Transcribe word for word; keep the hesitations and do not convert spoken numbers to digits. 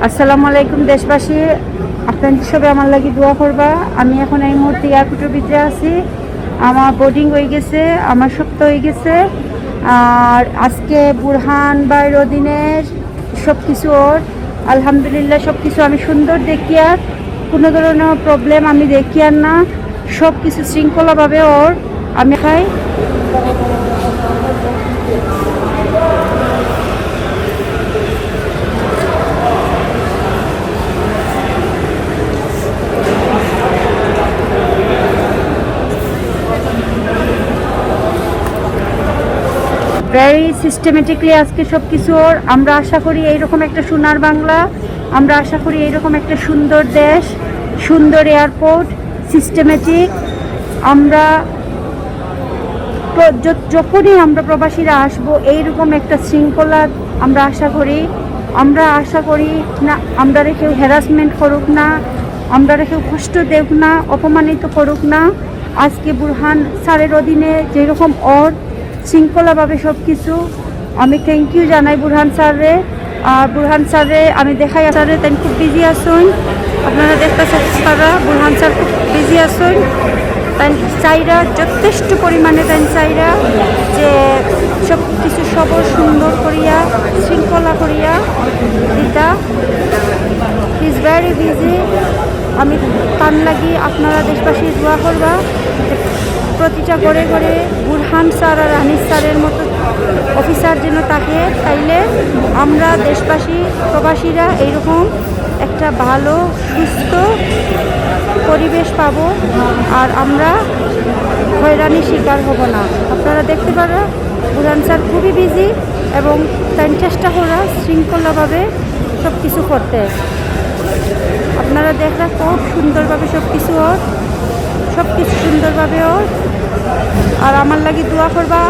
আসসালামু আলাইকুম দেশবাসী, আপনারা সবে আমার লাগি দোয়া করবা। আমি এখন এই মুহূর্তে এয়ারপোর্টর ভিতরে আছি, আমার বোর্ডিং হয়ে গেছে, আমার সব তো হয়ে গেছে। আর আজকে বুরহান ভাই রদিনের সব কিছু ওর, আলহামদুলিল্লাহ, সব কিছু আমি সুন্দর দেখি, আর কোনো ধরনের প্রবলেম আমি দেখি আর না, সব কিছু শৃঙ্খলাভাবে ওর আমি খাই। ভেরি সিস্টেমেটিকলি আজকে সব কিছু ওর। আমরা আশা করি এইরকম একটা সোনার বাংলা, আমরা আশা করি এইরকম একটা সুন্দর দেশ, সুন্দর এয়ারপোর্ট, সিস্টেমেটিক। আমরা প্র- য- যখনই আমরা প্রবাসীরা আসবো, এইরকম একটা শৃঙ্খলা আমরা আশা করি। আমরা আশা করি না আমরারে কেউ হ্যারাসমেন্ট করুক না, আমরারে কেউ কষ্ট দেউক না, অপমানিত করুক না। আজকে বুরহান স্যারের অধীনে যেরকম ওর শৃঙ্খলাভাবে সব কিছু, আমি থ্যাংক ইউ জানাই বুরহান স্যাররে। আর বুরহান স্যাররে আমি দেখাই, স্যাররে তাই খুব বিজি আছইন, আপনারা দেখতেছেন তারা, বুরহান স্যার খুব বিজি আছইন। তাই চাইরা যথেষ্ট পরিমাণে তাই চাইরা যে সব কিছু সবর সুন্দর করিয়া, শৃঙ্খলা করিয়া দিতা। He is very busy। আমি তার লাগি আপনারা দেশবাসী দোয়া করবা যে প্রতিটা ঘরে ঘরে বুরহান স্যার আর আনিস স্যারের মতো অফিসার যেন থাকে, তাইলে আমরা দেশবাসী প্রবাসীরা এইরকম একটা ভালো সুস্থ পরিবেশ পাবো, আর আমরা হয়রানির শিকার হব না। আপনারা দেখতে পারা বুরহান স্যার খুবই বিজি এবং তাই চেষ্টা করা শৃঙ্খলাভাবে সব কিছু করতে। আপনারা দেখরা খুব সুন্দরভাবে সব কিছু ওর, সব কিছু সুন্দরভাবে ওর। আর আমার লাগি দোয়া করবা।